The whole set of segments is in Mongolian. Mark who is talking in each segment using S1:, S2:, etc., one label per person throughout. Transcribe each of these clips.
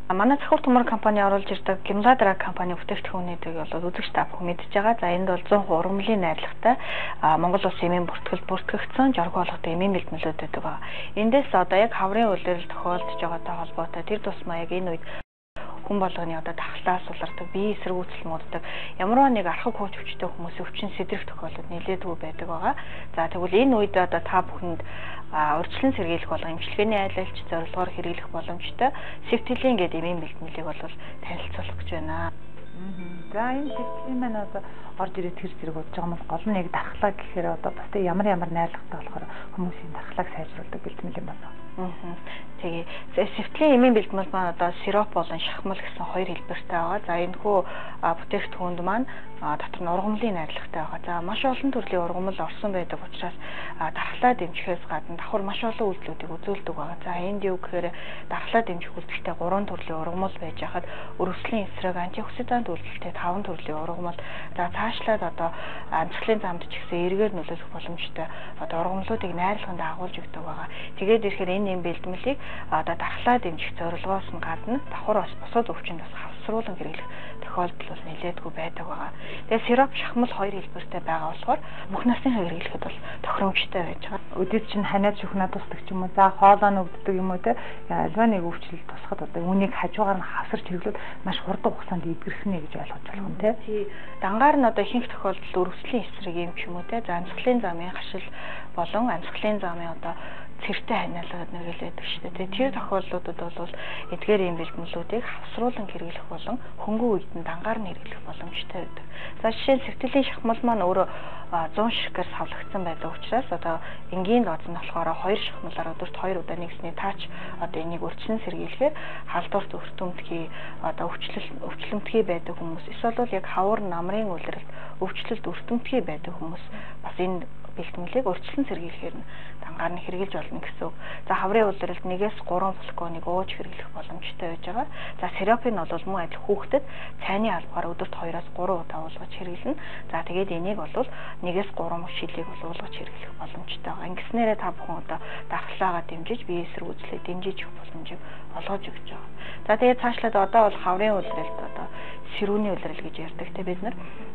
S1: Манай Цахиур Төмөр компани оруулж ирдэг Гимла Драг компани бүтээгдэхүүнүүдийг бол үзэгч та бүхэн мэдж байгаа. За энд бол 100% ургамлын найрлагатай Монгол улсын эмийн бүртгэл бүртгэгдсэн жорг болгодог эмийн бэлтгэлүүд байдаг байгаа. Эндээс одоо яг хаврын улирал тохиолдож байгаатай холбоотой тэр тусмаа яг энэ үед хүн болгоны одоо дархлаа сулардаг, бие эсэргүүцэл мууддаг, ямар нэг архаг хууч өвчтэй хүмүүсийн өвчин сэдрэх тохиолдол нэлээдгүй байдаг байгаа. За тэгвэл энэ үед одоо та бүхэнд урьдчилан сэргийлэх болон эмчилгээний айлалч зорилгоор хэрэглэх боломжтой сефтилийн гэдэг эмийн бэлтгэлийг бол танилцуулах гэж байна.
S2: За энэ сефтилийн маань одоо орж ирээд тэр зэрэг удаж байгаа юм бол гол нь яг дархлаа гэхээр одоо бас тэг ямар ямар найрлагатай болохоор хүмүүсийн дархлааг сайжруулдаг бэлтгэл юм байна.
S1: Тэгээ сефтлийн эмийн бэлтгэл маань одоо сироп болон шахмал гэсэн хоёр хэлбэртэй байгаа. За энэхүү бүтээгдэхүүнд маань дотор нь ургамлын найрлагатай байгаа. За маш олон төрлийн ургамал орсон байдаг учраас дархлаа дэмжихээс гадна давхар маш олон үйлдэлүүдийг үзүүлдэг байгаа. За энд юу гэхээр дархлаа дэмжих үйлдэлтэй 3 төрлийн ургамал байж хахад өрөвслийн эсрэг антиоксидант үйлдэлтэй 5 төрлийн ургамал. За цаашлаад одоо амьсгалын замд ч гэсэн эргээр нөлөөлөх боломжтой одоо ургамлуудыг найрлаганд агуулж өгдөг байгаа. Тэгээд ирэхээр энэ юм бэлтгэлийг одоо дархлаа дэмжих зорилгоос нь гадна давхар бас бусад өвчнөд бас хавсруулан хэрэглэх тохиолдол бол нэлээдгүй байдаг байгаа. Тэгээд сироп шахмал хоёр хэлбэртэй байгаа болохоор бүх насныхаа хэрэглэхэд бол тохиромжтой байж байгаа.
S2: Өдөрт чинь ханиад шүхнаа тусдаг ч юм уу, за хоолоо нүгддэг юм уу те. Альва нэг өвчлөл тусахад одоо үүнийг хажуугаар нь хавсарч хэрэглээд маш хурдан хугацаанд эдгэрэх нэ гэж ойлгож болох юм те.
S1: Тий. Дангаар нь одоо ихэнх тохиолдолд өрөвслийн эсрэг юм ч юм уу те. За амьсгалын замын хашил болон амьсгалын замын одоо цэртэй ханиалгаад нэрэлээд шүү дээ. Тэр тохиолдлуудад бол эдгээр ийм бэлтгэлүүдийг хавсруулан хэрэглэх болон хөнгөн үед нь дангаар нь хэрэглэх боломжтой байдаг. За жишээ нь сефтилийн шахмал маань өөрөө 100 ширхгээр савлагдсан байдаг учраас одоо энгийн дооц нь болохоор 2 шахмалаар өдөрт 2 удаа нэгсний таач одоо энийг урьдчилан сэргийлэхээр халдварт өртөмтгий одоо өвчлөмтгий байдаг хүмүүс эсвэл бол яг хавар намрын улиралд өвчлөлт өртөмтгий байдаг хүмүүс бас энэ бэлтгэлийг урьдчилан сэргийлэхээр нь дангаар нь хэрэглэж болно гэсэн үг. За хаврын улиралд 1-3 флаконыг ууж хэрэглэх боломжтой байж байгаа. За сиропын бол мөн адил хүүхдэд цайны албаар өдөрт 2-3 удаа уулгаж хэрэглэнэ. За тэгээд энийг бол 1-3 шилийг бол уулгаж хэрэглэх боломжтой байгаа. Ингэснээрээ та бүхэн одоо дархлаагаа дэмжиж, бие эсэргүүцлээ дэмжиж өгөх боломжийг олгож өгч байгаа. За тэгээд цаашлаад одоо бол хаврын улиралд одоо сэрүүний улирал гэж ярьдаг те бид нар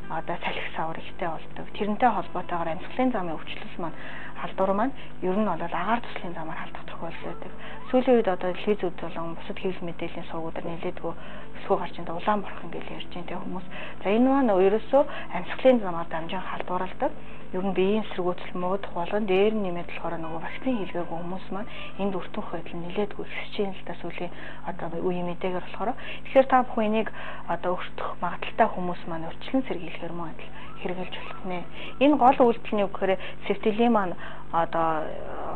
S1: одоо салхи савар ихтэй болдог. Тэрнтэй холбоотойгоор амьсгалын замын өвчлөл маань халдвар маань ер нь бол агаар төслийн замаар халдах тохиолдол байдаг. Сүүлийн үед одоо телевизүүд болон бусад хэвлэл мэдээллийн сувгуудаар нэлээдгүй өсгөө гарч ин улаан борхон гэж ярьж байна те хүмүүс. За энэ маань ерөөсөө амьсгалын замаар дамжин халдварладаг. Ер нь биеийн эсэргүүцэл муудах болон дээр нь нэмээд болохоор нөгөө вакцины хийлгээгүй хүмүүс маань энд өртөх байдал нэлээдгүй ихсэж байна л да сүүлийн одоо үеийн мэдээгээр болохоор. Тэгэхээр та бүхэн энийг одоо өртөх магадлалтай хүмүүс маань урьдчилан сэргийлэхээр мөн адил хэрэглэж болох нэ. Энэ гол үйлдэл нь юу гэхээр сефтилийн маань одоо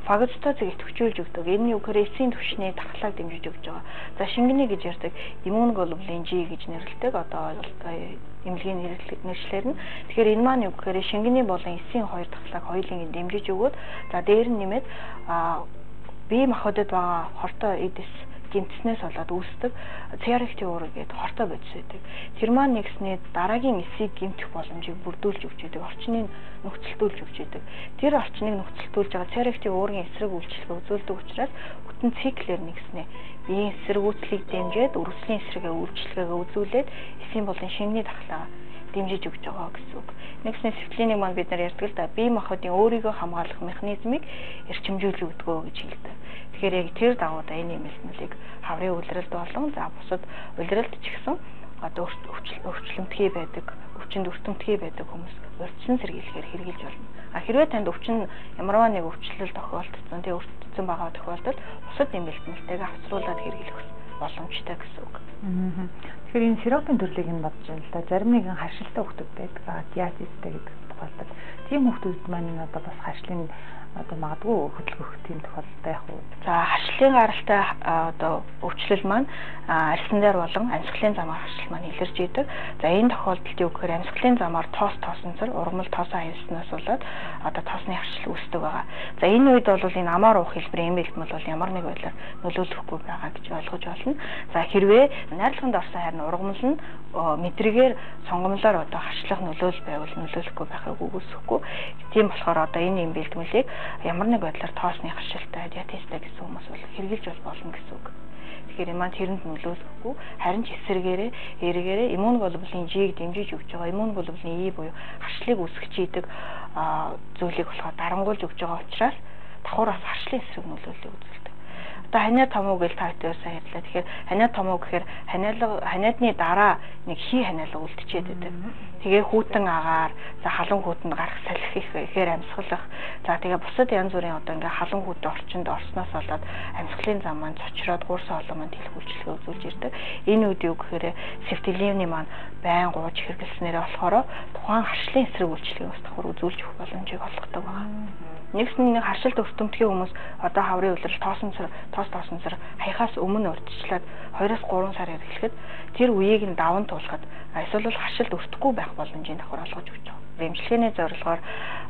S1: фагоцитозыг идэвхжүүлж өгдөг. Энэ нь юу гэхээр эцсийн түвшний дархлааг дэмжиж өгч байгаа. За шингэний гэж ярьдаг иммуноглобулин G гэж нэрлэдэг одоо эмнэлгийн нэршлэр нь. Тэгэхээр энэ маань юу гэхээр шингэний болон эцсийн хоёр дархлааг хоёуланг дэмжиж өгөөд за дээр нь нэмээд бие махбодод байгаа хортой эдис гэмтснээс болоод үүсдэг CRT уурга гэдэг хортой бодис байдаг. Тэр маань нэгснээ дараагийн эсийг гэмтэх боломжийг бүрдүүлж өгч байдаг. Орчныг нөхцөлтүүлж өгч байдаг. Тэр орчныг нөхцөлтүүлж байгаа CRT уургын эсрэг үйлчлэгээ үзүүлдэг учраас бүтэн циклээр нэгснээ биеийн эсэргүүцлийг дэмжиж, өрөвслийн эсрэгээ үйлчлэгээ үзүүлээд эсийн болон шингэний дархлаа дэмжиж өгч байгаа гэсэн үг. Нэгснээ сефтлинийг маань бид нар ярьдаг л да. Бие махбодын өөрийгөө хамгаалах механизмыг эрчимжүүлж өгдөг гэж хэлдэг. Тэгэхээр яг тэр дагуудаа энэ нэмэлтнүүдийг хаврын улиралд болон за бусад улиралд ч гэсэн одоо өвчлөмтгий байдаг, өвчнөд өртөмтгий байдаг хүмүүс урьдчилан сэргийлэхээр хэрэглэж болно. А хэрвээ танд өвчин ямарваа нэг өвчлөл тохиолдсон, тэгээ өртсөн байгаа тохиолдолд бусад нэмэлтнүүдтэйгээ авцруулаад хэрэглэх боломжтой гэсэн үг.
S2: Тэгэхээр энэ сиропын төрлийг нь бодож байна л да. Зарим нэгэн харшилтай хүүхдүүд байдаг. Диабеттэй гэдэг тохиолдол. Тийм хүүхдүүд маань энэ одоо бас харшлын одоо магадгүй хөдөлгөх тийм тохиолдолтой яг уу.
S1: За харшлын гаралтай одоо өвчлөл маань арьсан дээр болон амьсгалын замаар харшил маань илэрч идэг. За энэ тохиолдолд юу гэхээр амьсгалын замаар тоос тоосонцор ургамал тоосоо аяснаас болоод одоо тоосны харшил үүсдэг байгаа. За энэ үед бол энэ амаар уух хэлбэрийн эм бэлтгэл бол ямар нэг байдлаар нөлөөлөхгүй байгаа гэж ойлгож байна. За хэрвээ найрлаганд орсон харин ургамал нь мэдрэгээр сонгомлоор одоо харшлах нөлөөл байвал нөлөөлөхгүй байхыг үгүйсэхгүй. Тийм болохоор одоо энэ эм бэлтгэлийг Ямар нэг байдлаар тоосны харшилтай, диатезтэй гэсэн хүмүүс бол хэрэгжилж бол болно гэсэн үг. Тэгэхээр энэ маань тэрэнд нөлөөлөхгүй, харин ч эсрэгээрээ эргээрээ иммуноглобулин G-г дэмжиж өгч байгаа, иммуноглобулин E буюу харшлыг үүсгэж идэг зүйлийг болохоор дарангуйлж өгч байгаа учраас давхар бас харшлын эсрэг нөлөөллийг үзүүлдэг. Одоо ханиа томуу гэж та бүхэн сайн ярьлаа. Тэгэхээр ханиа томуу гэхээр ханиалга ханиадны дараа нэг хий ханиалга үлдчихэд байдаг. Тэгээ хүүтэн агаар, за халуун хүүтэнд гарах салхи их ихээр амьсгалах. За тэгээ бусад янз бүрийн одоо ингээ халуун хүүтэн орчинд орсноос болоод амьсгалын зам маань цочроод гуурсан хоолой маань тэлэх үйлчлэгээ үзүүлж ирдэг. Энэ үед юу гэхээр сефтилиний маань байн гууж хэрэглэснээрээ болохоор тухайн харшлын эсрэг үйлчлэгийг бас давхар үзүүлж өгөх боломжийг олгодог байна. Нэгсэн нэг харшилт өртөмтгий хүмүүс одоо хаврын улирал тоосон тоос тоосон сар хаяхаас өмнө урьдчилаад 2-3 сар хэрэглэхэд тэр үеийг нь даван туулахад эсвэл бол харшилт өртөхгүй байх боломжийг давхар олгож өгч байгаа. Эмчилгээний зорилгоор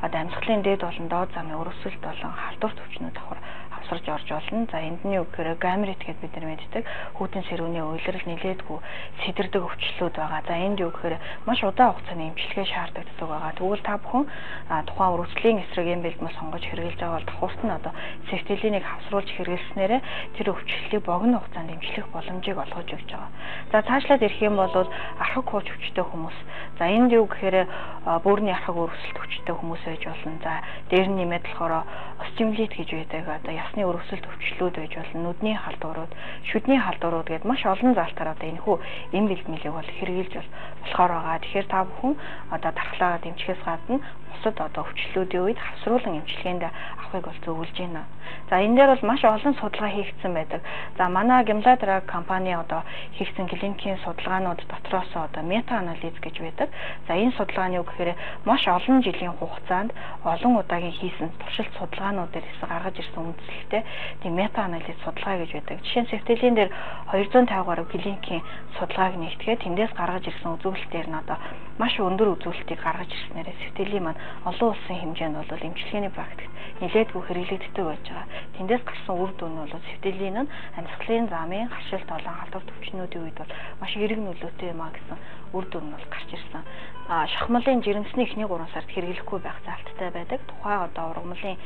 S1: одоо амьсгалын дээд болон доод замын өрөвсөлт болон халдвар төвчнүүд давхар хавсарж орж болно. За эндний үг гэхээр гамрит гэдээ бид нар мэддэг. Хүүтэн сэрүүний уйлрал нилээдгүй сэтэрдэг өвчлөлүүд байгаа. За энд юу гэхээр маш удаан хугацааны эмчилгээ шаардлагатай байгаа. Тэгвэл та бүхэн тухайн өрөвслийн эсрэг эм бэлтгэл сонгож хэрэглэж байгаа бол давхарт нь одоо сефтилинийг хавсруулж хэрэглэснээрээ тэр өвчлөлийг богино хугацаанд эмчлэх боломжийг олгож өгч байгаа. За цаашлаад ирэх юм бол архаг хууч өвчтэй хүмүүс. За энд юу гэхээр бөөрийн архаг өрөвсөлт өвчтэй хүмүүс байж болно. За дээр нь нэмээд болохоор остеомиелит гэж байдаг. Одоо ясны өрөвсөлт өвчлөлүүд байж болно. Нүдний халдварууд, шүдний халдварууд гээд маш олон заалтаар одоо энэхүү эм бэлтгэлийг бол хэрэгжилж болохоор байгаа. Тэгэхээр та бүхэн одоо дархлаагаа дэмжихээс гадна бусад одоо өвчлөлүүдийн үед хавсруулан эмчилгээнд авахыг бол зөвлөж байна. За энэ дээр бол маш олон судалгаа хийгдсэн байдаг. За манай Гимла Драг компани одоо хийгдсэн клиникийн судалгаанууд дотроос одоо мета анализ гэж байдаг. За энэ судалгааны үг гэхээр маш олон жилийн хугацаанд олон удаагийн хийсэн туршилт судалгаанууд дээр хэсэг гаргаж ирсэн үндслэлтэй тийм мета анализ судалгаа гэж байдаг. Жишээ нь сефтелийн дээр 250 гаруй клиникийн судалгааг нэгтгээд тэндээс гаргаж ирсэн үзүүлэлтээр нь одоо маш өндөр үзүүлэлтийг гаргаж ирснээрээ сефтелийн маань олон улсын хэмжээнд бол эмчилгээний практикт нэлээдгүй хэрэглэгддэг байж байгаа. Тэндээс гарсан үр дүн нь бол сефтелийн нь амьсгалын замын харшилт болон халдвар төвчнүүдийн үед бол маш эерэг нөлөөтэй юм а гэсэн үр дүн нь бол гарч ирсэн. Шахмалын жирэмсний эхний 3 сард хэрэглэхгүй байх заалттай байдаг. Тухайн одоо ургамлын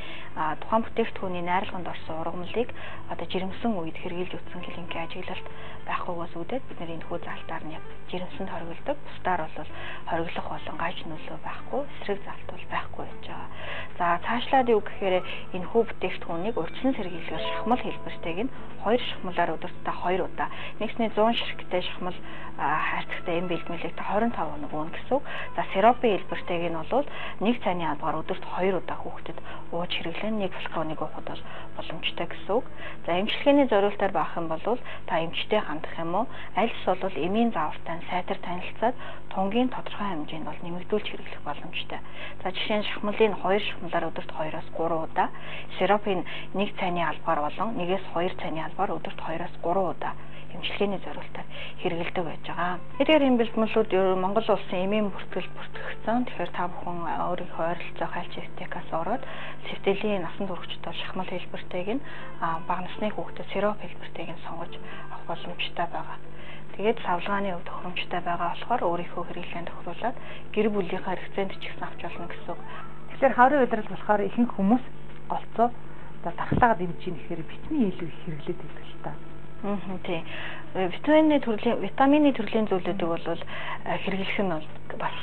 S1: тухайн бүтээгдэхүүний найрлаганд орсон ургамлыг одоо жирэмсэн үед хэрэглэж үтсэн клиникийн ажиглалт байхгүйгээс үүдээд бид нэр энэхүү заалтаар нь жирэмсэнд хориглодог. Бусдаар бол хориглох болон гаж нөлөө байхгүй, эсрэг заалт бол байхгүй байж байгаа. За цаашлаад юу гэхээр энэхүү бүтээгдэхүүнийг урьдчилан сэргийлэхээр шахмал хэлбэртэйг нь 2 шахмалаар өдөртөө 2 удаа нэгсний 100 ширхэгтэй шахмал хайрцагтай эм бэлтгэлийг 25 хоног уuna гэсэн үг. За сиропын хэлбэртэйг нь бол 1 цайны албаар өдөрт 2 удаа хүүхдэд ууж хэрэглэн 1 флаконыг уухад бол боломжтой гэсэн үг. За эмчилгээний зориултаар баах юм бол та эмчтэй хандах юм уу? Альс бол эмийн заавартай сайтар танилцаад тунгийн тодорхой хэмжээнд бол нэмэгдүүлж хэрэглэх боломжтой. За жишээ нь шахмалын 2 шахмалаар өдөрт 2-оос 3 удаа, сиропын 1 цайны албаар болон 1-ээс 2 цайны албаар өдөрт 2-оос 3 удаа эмчилгээний зориултаар хэрэглэдэг байж байгаа. Эдгээр эм бэлтгэлүүд Монгол улсын эмийн бүртгэл бүртгэгдсэн. Тэгэхээр та бүхэн өөрийнхөө ойролцоох альч аптекаас ороод сефтелийн насан туршидтаа шахмал хэлбэртэйг нь бага насны хүүхдэд сироп хэлбэртэйг нь сонгож авах боломжтой байгаа. Тэгээд савлгааны хувьд тохиромжтой байгаа болохоор өөрийнхөө хэрэглээнд тохируулаад гэр бүлийнхээ хэрэгцээнд ч гэсэн авч болно гэсэн үг.
S2: Тэгэхээр хаврын улирал болохоор ихэнх хүмүүс голцоо дархлаагаа дэмжиж нэхээр витамин илүү их хэрэглээд байдаг л та.
S1: Тийм. Витамины төрлийн зүйлүүдийг бол хэрэглэх нь бол бас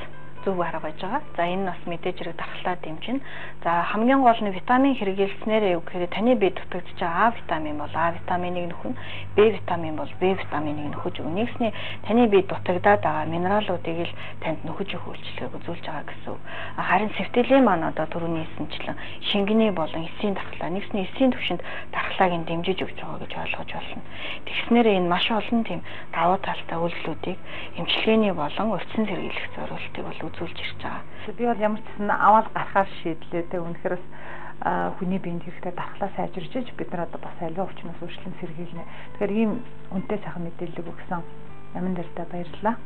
S1: зөв арга байж байгаа. За энэ нь бас мэдээж хэрэг дархлаа дэмжинэ. За хамгийн гол нь витамин хэрэглэснээрээ юу гэхээр таны бие дутагдж байгаа А витамин бол А витаминыг нөхөн, Б витамин бол Б витаминыг нөхөж өгнө. Нэгсний таны бие дутагдаад байгаа минералуудыг л танд нөхөж өгөх үйлчлэгийг үзүүлж байгаа гэсэн үг. Харин сефтелийн маань одоо түрүүний хэлсэнчлэн шингэний болон эсийн дархлаа, нэгсний эсийн түвшинд дархлааг нь дэмжиж өгч байгаа гэж ойлгож байна. Тэгснээрээ энэ маш олон тийм давуу талтай үйлдэлүүдийг эмчилгээний болон урьдчилан сэргийлэх зориултыг бол үзүүлж ирж байгаа.
S2: Би бол ямар ч гэсэн аваад гарахаар шийдлээ те. Үнэхээр бас хүний биед хэрэгтэй дархлаа сайжирч иж бид нар одоо бас аливаа өвчнөөс урьдчилан сэргийлнэ. Тэгэхээр ийм үнэтэй сайхан мэдээлэл өгсөн Амин дэрдэ баярлалаа.